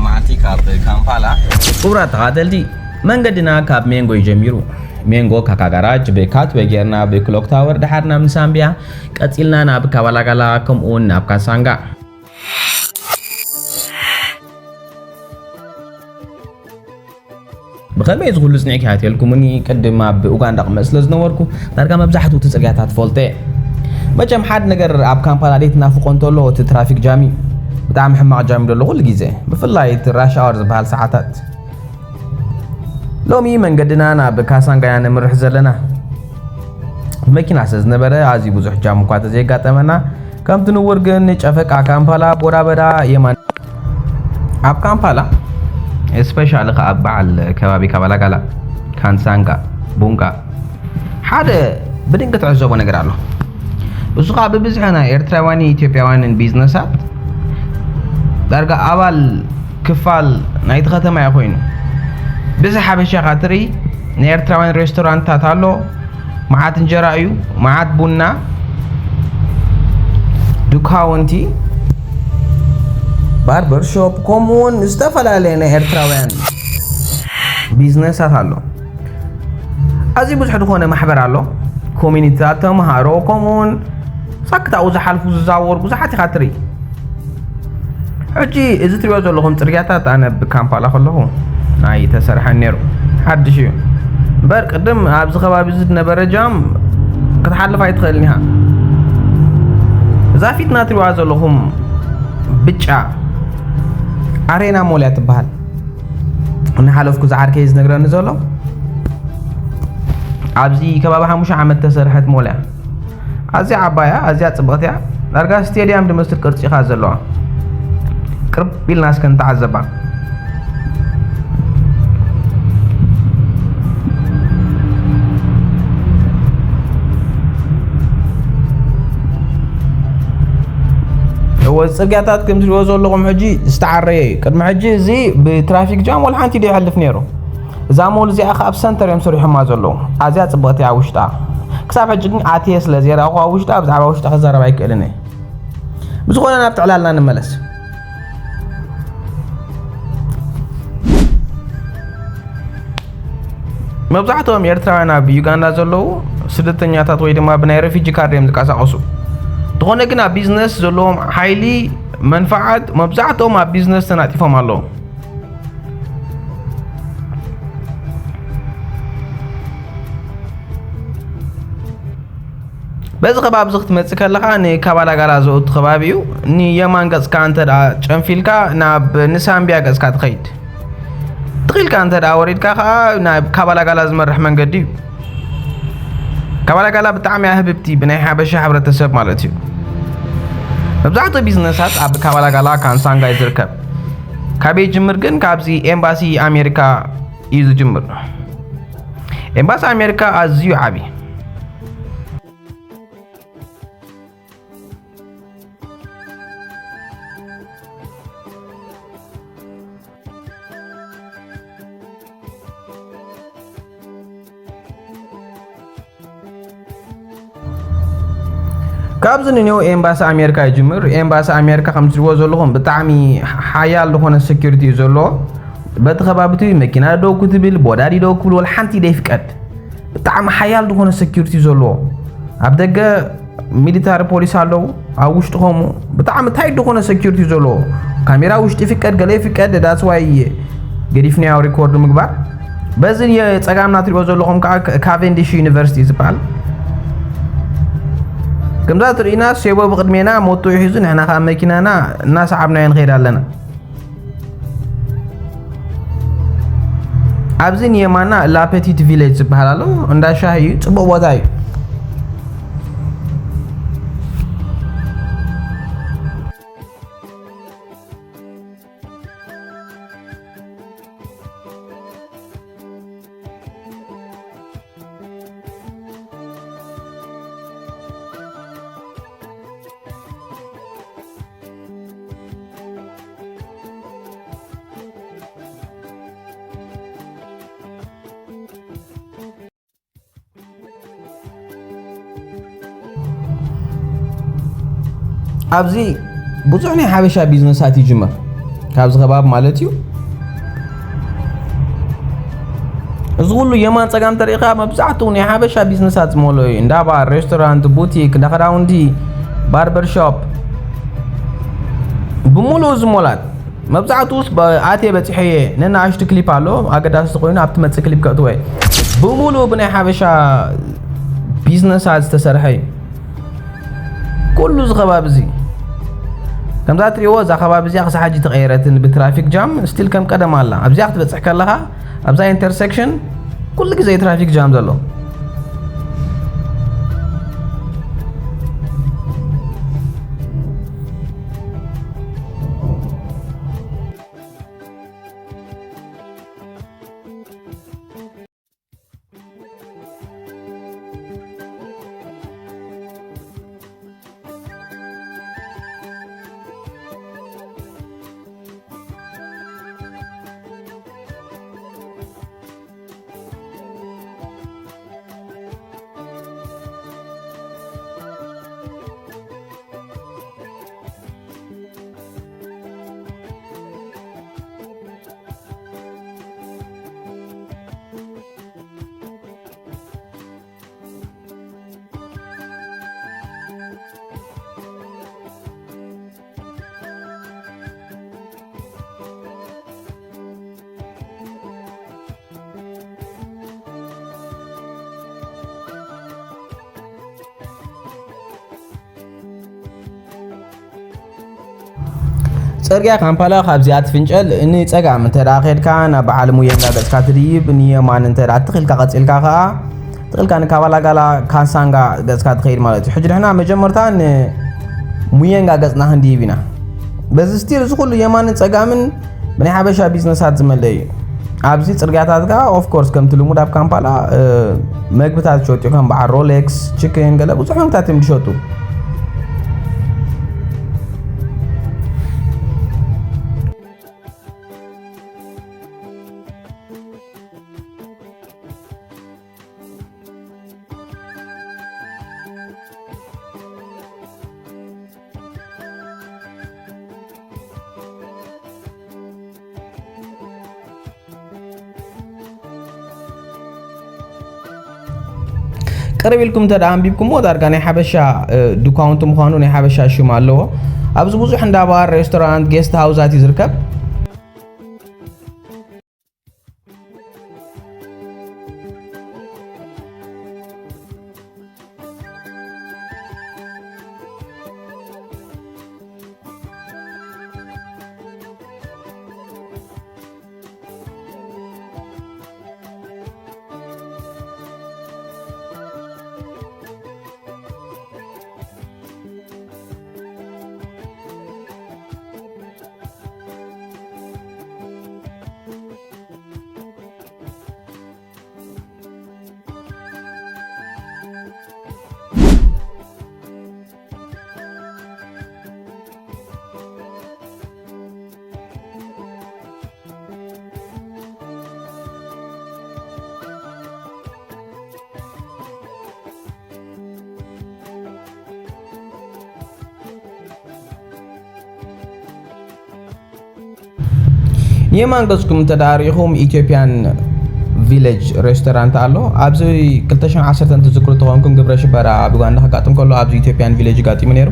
መዓልቲ ካብ ካምፓላ። ክቡራት ተኻተልቲ፣ መንገድና ካብ ሜንጎ እዩ ጀሚሩ። ሜንጎ ካካ ጋራጅ ብካትወ ጌርና ብክሎክ ታወር ድሓር ናብ ንሳምቢያ ቀጺልና ናብ ካባላጋላ ከምኡውን ናብ ካሳንጋ። ብኸመይ እዚ ኩሉ ጽኒዕኪ ሃትየልኩምኒ? ቅድም ኣብ ኡጋንዳ ቅመጥ ስለ ዝነበርኩ ዳርጋ መብዛሕትኡ እቲ ጽርግያታት ፈልጠ። መቸም ሓደ ነገር ኣብ ካምፓላ ደይትናፍቆ እንተሎ እቲ ትራፊክ ጃም እዩ። ብጣዕሚ ሕማቕ ጃም እዩ ዘሎ ኩሉ ግዜ፣ ብፍላይ እቲ ራሽ ኣወር ዝበሃል ሰዓታት። ሎሚ መንገድና ናብ ካሳንጋ ኢና ነምርሕ ዘለና። መኪና ስለ ዝነበረ ኣዝዩ ብዙሕ ጃም እኳ ተዘይጋጠመና፣ ከምቲ ንቡር ግን ጨፈቃ ካምፓላ ቦዳበዳ የማን። ኣብ ካምፓላ፣ ስፔሻሊ ከኣ በዓል ከባቢ ካባላጋላ፣ ካንሳንጋ፣ ቡንጋ፣ ሓደ ብድንቂ ትዕዘቦ ነገር ኣሎ። እሱ ከኣ ብብዝሒ ናይ ኤርትራውያንን ኢትዮጵያውያንን ቢዝነሳት ዳርጋ ኣባል ክፋል ናይቲ ከተማ እዩ ኮይኑ። ብዝሒ ሓበሻ ከኣ ትርኢ፣ ናይ ኤርትራውያን ሬስቶራንትታት ኣሎ፣ መዓት እንጀራ እዩ፣ መዓት ቡና፣ ዱካውንቲ፣ ባርበር ሾፕ፣ ከምኡውን ዝተፈላለየ ናይ ኤርትራውያን ቢዝነሳት ኣሎ። ኣዝዩ ብዙሕ ዝኾነ ማሕበር ኣሎ። ኮሚኒቲታት ተምሃሮ፣ ከምኡውን ሳክታኡ ዝሓልፉ ዝዛወሩ ብዙሓት ኢኻ ትርኢ። ሕጂ እዚ ትሪኦ ዘለኹም ጽርግያታት ኣነ ብካምፓላ ከለኹ ኣይተሰርሐን ነይሩ። ሓድሽ እዩ። እምበር ቅድም ኣብዚ ከባቢ እዚ ዝነበረ ጃም ክትሓልፍ ኣይትኽእልን ኢኻ። እዛ ፊትና ትሪእዋ ዘለኹም ብጫ ኣሬና ሞል እያ ትበሃል። እናሓለፍኩ ዝዓርከይ ዝነግረኒ ዘሎ ኣብዚ ከባቢ ሓሙሽተ ዓመት ተሰርሐት ሞል እያ። ኣዝያ ዓባያ፣ ኣዝያ ጽብቕቲ እያ። ዳርጋ ስቴድያም ዝመስል ቅርጺ እኻ ዘለዋ። ቅርብ ኢልና እስከ ንተዓዘባ። እወ፣ ጽርግያታት ከም ትሪእዎ ዘለኹም ሕጂ ዝተዓረየ እዩ። ቅድሚ ሕጂ እዚ ብትራፊክ ጃም ወላ ሓንቲ ዶ ይሓልፍ ነይሩ? እዛ ሞል እዚኣ ከኣ ኣብ ሰንተር እዮም ሰሪሖማ ዘለዉ። ኣዝያ ጽብቕቲ እያ ውሽጣ። ክሳብ ሕጂ ግን ኣትየ ስለ ዘይረኣኹዋ ውሽጣ፣ ብዛዕባ ውሽጣ ክዛረብ ኣይክእልን እየ። ብዝኾነ ናብቲ ዕላልና ንመለስ። መብዛሕትኦም ኤርትራውያን ኣብ ዩጋንዳ ዘለዉ ስደተኛታት ወይ ድማ ብናይ ሬፊጂ ካርድ እዮም ዝንቀሳቐሱ። እንተኾነ ግን ኣብ ቢዝነስ ዘለዎም ሓይሊ መንፋዓት መብዛሕትኦም ኣብ ቢዝነስ ተናጢፎም ኣለዉ። በዚ ከባቢ እዚ ክትመጽእ ከለኻ ንካባላጋላ ዘእቱ ከባቢ እዩ። ንየማን ገጽካ እንተ ደኣ ጨንፊልካ ናብ ንሳምቢያ ገጽካ ትኸይድ። ትኺልካ እንተ ደኣ ወሪድካ ከኣ ናብ ካባላጋላ ዝመርሕ መንገዲ እዩ። ካባላጋላ ብጣዕሚ እያ ህብብቲ ብናይ ሓበሻ ሕብረተሰብ ማለት እዩ። መብዛሕትኡ ቢዝነሳት ኣብ ካባላጋላ ካንሳንጋ እዩ ዝርከብ። ካበይ ይጅምር ግን? ካብዚ ኤምባሲ ኣሜሪካ እዩ ዝጅምር። ኤምባሲ ኣሜሪካ ኣዝዩ ዓቢ። ካብዚ ንኔው ኤምባሲ ኣሜሪካ ይጅምር። ኤምባሲ ኣሜሪካ ከም ትሪእዎ ዘለኹም ብጣዕሚ ሓያል ዝኾነ ሴኩሪቲ እዩ ዘለዎ። በቲ ከባቢ እቲ መኪና ደው ክትብል፣ ቦዳዲ ደው ክብል ወላ ሓንቲ ደይፍቀድ። ብጣዕሚ ሓያል ዝኾነ ሴኩሪቲ እዩ ዘለዎ። ኣብ ደገ ሚሊታሪ ፖሊስ ኣለዉ፣ ኣብ ውሽጢ ከምኡ ብጣዕሚ ታይት ዝኾነ ሴኩሪቲ እዩ ዘለዎ። ካሜራ ውሽጢ ይፍቀድ፣ ገለ ይፍቀድ። ዳትስ ዋይ ገዲፍናዮ ሪኮርድ ምግባር። በዚ የጸጋምና ትሪእዎ ዘለኹም ከዓ ካ-፣ ካቨንዲሽ ዩኒቨርሲቲ ዝበሃል። ከምዛ ትርኢና ሴቦ ብቕድሜና ሞቶ ሒዙ፣ ንሕና ከዓ መኪናና እናሰዓብናዮ ንኸይድ ኣለና። ኣብዚ ንየማና ላፐቲት ቪሌጅ ዝበሃል ኣሎ፣ እንዳ ሻሂ እዩ፣ ጽቡቕ ቦታ እዩ። ኣብዚ ብዙሕ ናይ ሓበሻ ቢዝነሳት ይጅመር። ካብዚ ከባቢ ማለት እዩ። እዚ ኩሉ የማን ጸጋም ተሪኢኻ መብዛሕትኡ ናይ ሓበሻ ቢዝነሳት ዝመልኦ እዩ። እንዳ ባር፣ ሬስቶራንት፣ ቡቲክ፣ እንዳ ክዳውንቲ፣ ባርበር ሾፕ፣ ብምሉኡ ዝሞላት። መብዛሕትኡስ ብ-፣ ኣትየ በጺሐ እየ። ነናእሽቱ ክሊፕ ኣሎ፣ ኣገዳሲ ኮይኑ ኣብቲ መጽእ ክሊፕ ከእትዎ እየ። ብምሉኡ ብናይ ሓበሻ ቢዝነሳት ዝተሰርሐ እዩ። ኩሉ እዚ ከባቢ እዚ ከምዛ ትሪእዎ፣ እዛ ከባቢ እዚኣ ክሳብ ሕጂ ተቐየረትን ብትራፊክ ጃም ስቲል ከም ቀደም ኣላ። ኣብዚኣ ክትበጽሕ ከለኻ ኣብዛ ኢንተርሴክሽን ኩሉ ግዜ ትራፊክ ጃም ዘሎ። ጽርግያ ካምፓላ ካብዚኣ ትፍንጨል። ንጸጋም እንተ ደኣ ኸድካ ናብ በዓል ሙየንጋ ገጽካ ትድይብ፣ ንየማን እንተ ደኣ ትኽልካ ቀጺልካ ኸኣ ትኽልካ ንካባላጋላ ካሳንጋ ገጽካ ትኸይድ ማለት እዩ። ሕጂ ንሕና መጀመርታ ንሙየንጋ ገጽና ክንድይብ ኢና። በዚ ስቲል እዚ ኩሉ የማንን ጸጋምን ብናይ ሓበሻ ቢዝነሳት ዝመልአ እዩ። ኣብዚ ጽርግያታት ከኣ ኦፍ ኮርስ ከምቲ ልሙድ ኣብ ካምፓላ፣ እ፣ መግብታት ይሸጡ፣ ከም በዓል ሮሌክስ፣ ቺክን፣ ገለ ብዙሕ መግብታት እዮም ዝሸጡ። ቅርብ ኢልኩም እንተ ደኣ ኣንቢብኩምዎ፣ ዳርጋ ናይ ሓበሻ፣ እ፣ ዱካውንቲ ምዃኑ ናይ ሓበሻ ሽም ኣለዎ። ኣብዚ ብዙሕ እንዳ ባር፣ ሬስቶራንት፣ ጌስት ሃውሳት እዩ ዝርከብ። ንየማን ገጽኩም እንተ ደኣ ርኢኹም ኢትዮጵያን ቪለጅ ሬስቶራንት ኣሎ። ኣብዚ ክልተ ሽሕን ዓሰርተን ትዝክሩ ተኾንኩም ግብረ ሽበራ ኣብ ኡጋንዳ ከጋጥም ከሎ ኣብዚ ኢትዮጵያን ቪለጅ ጋጢሙ ነይሩ።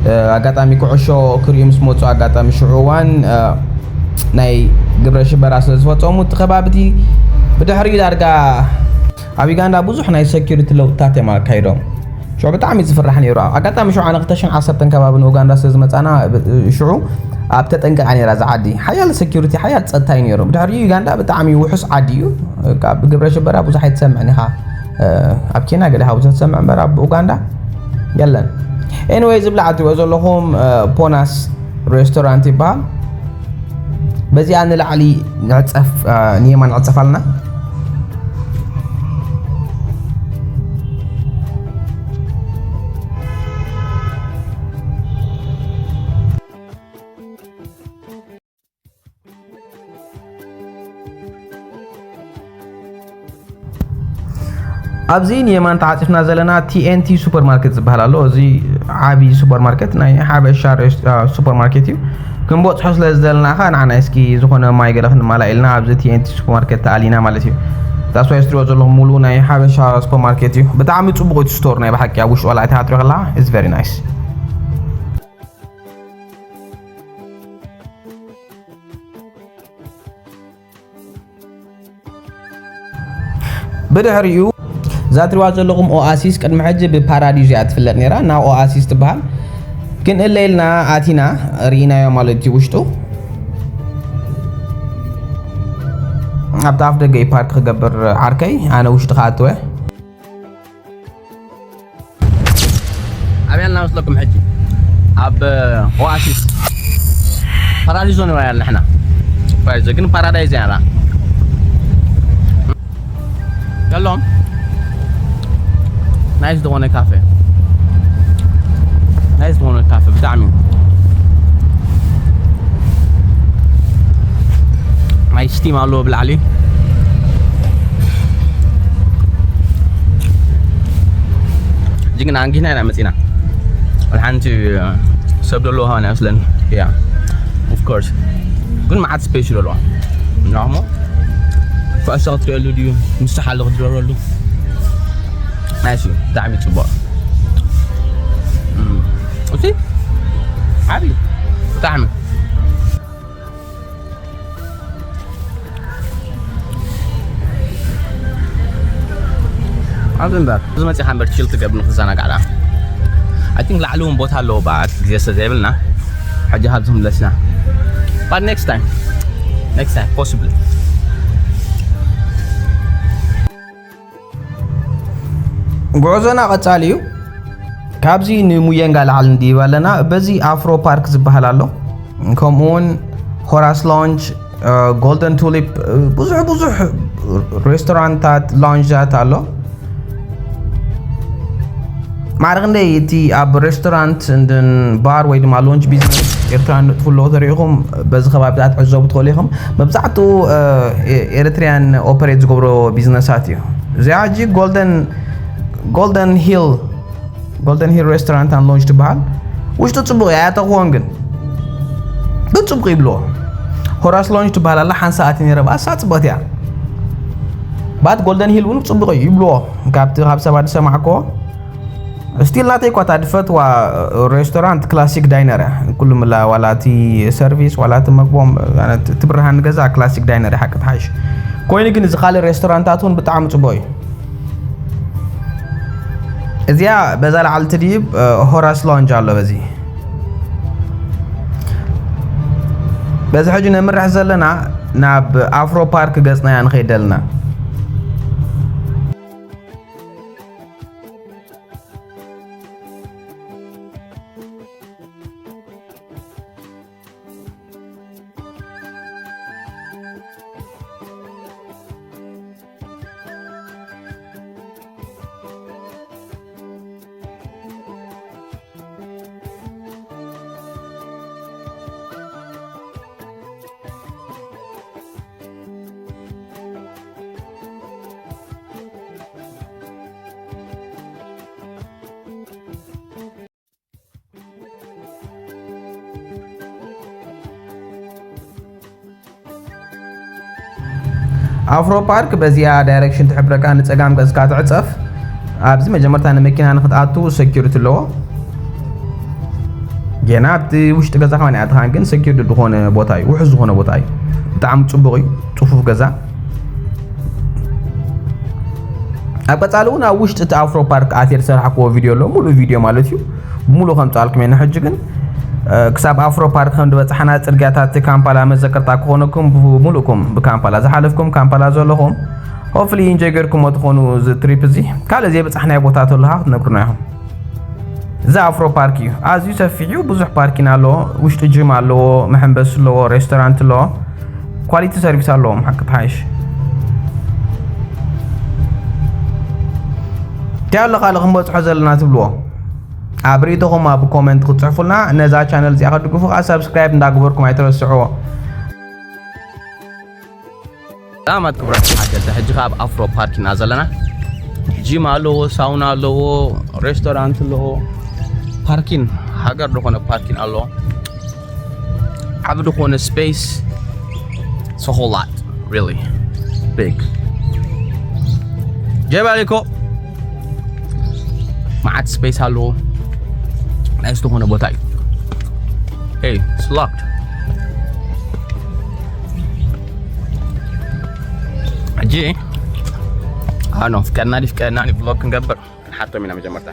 እ፣ ኣጋጣሚ ኩዕሾ ክርእዩ ምስ መጹ ኣጋጣሚ ሽዑ እዋን፣ እ፣ ናይ ግብረ ሽበራ ስለ ዝፈጸሙ እቲ ከባቢ እቲ ብድሕሪኡ ዳርጋ ኣብ ዩጋንዳ ብዙሕ ናይ ሰኪሪቲ ለውጥታት እዮም ኣካይዶም። ሽዑ ብጣዕሚ ዝፍራሕ ነይሩ። ኣጋጣሚ ሽዑ ኣነ ክልተ ሽሕን ዓሰርተን ከባቢ ንኡጋንዳ ስለ ዝመጻና፣ ብ-፣ ሽዑ ኣብ ተጠንቀቕ እያ ነይራ እዛ ዓዲ። ሓያል ሰኪሪቲ፣ ሓያል ጸጥታ እዩ ነይሩ። ብድሕሪኡ ዩጋንዳ ብጣዕሚ ውሑስ ዓዲ እዩ። ካብ ግብረ ሽበራ ብዙሕ ኣይትሰምዕን ኢኻ። እ፣ ኣብ ኬንያ ገለ ኢኻ ብዙሕ ትሰምዕ እምበር ኣብ ኡጋንዳ የለን። ኤኒዌይ፣ ዝብላዕ እትሪኦ ዘለኹም፣ እ፣ ፖናስ ሬስቶራንት ይበሃል። በዚኣ ንላዕሊ ንዕጸፍ፣ እ፣ ንየማን ንዕጸፍ ኣለና። ኣብዚ ንየማን ተዓጺፍና ዘለና ቲ ኤን ቲ ሱፐርማርኬት ዝበሃል ኣሎ። እዚ ዓቢ ሱፐርማርኬት ናይ ሓበሻ ሬስ- አ፣ ሱፐርማርኬት እዩ። ክንበጽሖ ስለ ዝደለና ኸኣ ንዓና እስኪ ዝኾነ ማይ ገለ ክንማላእ ኢልና ኣብዚ ቲ ኤን ቲ ሱፐርማርኬት ተኣሊና ማለት እዩ። ታስዋይ ስትሪኦ ዘለኹም ሙሉ ናይ ሓበሻ ሱፐርማርኬት እዩ። ብጣዕሚ ጽቡቕ እቲ ስቶር ናይ ብሓቂ ኣብ ውሽጡ ዋላ ኣይትሓትሮ ከላ it's very nice። ብድሕሪኡ እዛ ትሪዋ ዘለኹም ኦኣሲስ ቅድሚ ሕጂ ብፓራዲዝ እያ ትፍለጥ ነይራ። ናብ ኦኣሲስ ትበሃል። ግን እለ ኢልና ኣቲና ርኢናዮ ማለት እዩ ውሽጡ። ኣብቲ ኣፍ ደገ እዩ ፓርክ ክገብር ዓርከይ፣ ኣነ ውሽጢ ክኣትወ። ኣበይ ኣለና መስለኩም ሕጂ? ኣብ ኦኣሲስ ፓራዲዞ ንበሃል ንሕና። ፓራዲዞ ግን ፓራዳይዝ እያ። የሎም ናይስ ዝኾነ ካፌ፣ ናይስ ዝኾነ ካፌ ብጣዕሚ ናይ ስቲም ኣለዎ ብላዕሊ። ጅግና ኣንጊህና ኢና መፂና። ሓንቲ ሰብ ዘለዎ ሃዋን ኣይመስለን። ያ ኦፍ ኮርስ ግን መዓት ስፔስ ኣለዋ። ናሞ ኳሳ ክትሪአሉ ድዩ? ምስ ሓለ ክትደረሉ ናይስ እዩ። ብጣዕሚ ፅቡቕ። እም፣ እቲ ዓብዪ ብጣዕሚ ኣብዚ እምበር እዚ መፂኻ እምበር ቺል ትገብር ንክዘናጋዕ ደኣ። I think ላዕሊ እውን ቦታ ኣለዎ በኣት ግዜ ስለ ዘይብልና ሕጂ ካብዚ ክንብለስና። But next time, next time possibly። ጉዕዞና ቀጻሊ እዩ። ካብዚ ንሙየንጋ ላዕሊ ንድይብ ኣለና። በዚ ኣፍሮ ፓርክ ዝበሃል ኣሎ። ከምኡ እውን ሆራስ ላውንጅ፣ እ፣ ጎልደን ቱሊፕ፣ እ፣ ብዙሕ ብዙሕ ሬስቶራንታት፣ ላውንጃት ኣሎ። ማዕረ ክንደይ እቲ ኣብ ሬስቶራንት እንድን ባር ወይ ድማ ሎንጅ ቢዝነስ ኤርትራውያን ንጥፉ ኣለዎ ተሪኢኹም በዚ ከባቢታት ዕዘቡ ትኽእሉ ኢኹም። መብዛሕትኡ፣ እ፣ ኤ-፣ ኤሪትሪያን ኦፐሬት ዝገብሮ ቢዝነሳት እዩ። እዚኣ ሕጂ ጎልደን፣ ጎልደን ሂል፣ ጎልደን ሂል ሬስቶራንት ኣንድ ሎንጅ ትበሃል። ውሽጡ ጽቡቕ እያ፣ ኣያተኽዎን ግን። ግን ጽቡቕ ይብልዎ። ሆራስ ሎንጅ ትበሃል ኣላ፣ ሓንሳእ ኣትየ ነይረ ብኣ፣ እሳ ጽብቕቲ እያ። ባት ጎልደን ሂል እውን ጽቡቕ እዩ ይብልዎ። ካብቲ ካብ ሰባት ዝሰማዕክዎ፣ ስቲል ናተይ እኳ እታ ድፈትዋ ሬስቶራንት ክላሲክ ዳይነር እያ። ኩሉ ምላ ዋላ እቲ ሰርቪስ ዋላ እቲ መግቦም፣ ኣነ እቲ ብርሃን ገዛ ክላሲክ ዳይነር እያ ሓቂ ትሓይሽ። ኮይኑ ግን እዚ ካልእ ሬስቶራንታት እውን ብጣዕሚ ጽቡቕ እዩ። እዚኣ በዛ ላዕሊ ትድይብ፣ እ፣ ሆራስ ሎንጅ ኣሎ በዚ። በዚ ሕጂ ነምርሕ ዘለና ናብ ኣፍሮ ፓርክ ገጽና እያ ንኸይድ ዘለና። ኣፍሮ ፓርክ በዚኣ ዳይሬክሽን ትሕብረካ፣ ንጸጋም ገጽካ ትዕጸፍ። ኣብዚ መጀመርታ ንመኪና ንክትኣቱ ሰኪሪቲ ኣለዎ። ጌና ኣብቲ ውሽጢ ገዛ ከማን ይኣትኻን፣ ግን ሰኪሪቲ ዝኾነ ቦታ እዩ፣ ውሑስ ዝኾነ ቦታ እዩ። ብጣዕሚ ጽቡቕ እዩ፣ ጽፉፍ ገዛ። ኣብ ቀጻሊ እውን ኣብ ውሽጢ እቲ ኣፍሮ ፓርክ ኣትየ ዝሰራሕክዎ ቪድዮ ኣሎ፣ ሙሉእ ቪድዮ ማለት እዩ። ብሙሉእ ከምጽኣልኩም እየ። ንሕጂ ግን፣ እ፣ ክሳብ ኣፍሮ ፓርክ ከም ዝበጻሕና፣ ጽርግያታት ካምፓላ መዘከርታ ክኾነኩም፣ ብሙሉእኩም ብካምፓላ ዝሓለፍኩም፣ ካምፓላ ዘለኹም፣ ሆፕፉሊ ኢንጆይ ጌርኩሞ ትኾኑ እዚ ትሪፕ እዚ። ካልእ ዘይበጻሕናዮ ቦታ ተሎ ኸዓ ክትነግሩና ኢኹም። እዚ ኣፍሮ ፓርክ እዩ። ኣዝዩ ሰፊሕ እዩ፣ ብዙሕ ፓርኪን ኣለዎ። ውሽጡ ጅም ኣለዎ፣ መሐንበሲ ኣለዎ፣ ሬስቶራንት ኣለዎ። ኳሊቲ ሰርቪስ ኣለዎም ሓቂ ትሓይሽ። እንታይ ኣሎ ካልእ ክንበጽሖ ዘለና ትብልዎ? ኣብ ርእይቶኹም ኣብ ኮመንት ክትጽሕፉልና፣ ነዛ ቻነል እዚኣ ክትድግፉ ከኣ ሳብስክራይብ እንዳግበርኩም ኣይትረስዕዎ። ሰላማት ክቡራት ተኸታተልቲ፣ ሕጂ ከኣ ኣብ ኣፍሮ ፓርክ ኢና ዘለና። ጂም ኣለዎ፣ ሳውና ኣለዎ፣ ሬስቶራንት ኣለዎ። ፓርኪን ሃገር ዝኾነ ፓርኪን ኣሎ። ዓብ ዝኾነ space ሰኾላት really big ጀባሊኮ መዓት space ኣለዎ። ናይ ዝኾነ ቦታ እዩ። Hey, it's locked። ሕጂ ኣኖ ፍቀድና ዲ ፍቀድና ኒ vlog ክንገብር ክንሓቶም ኢና መጀመርታ።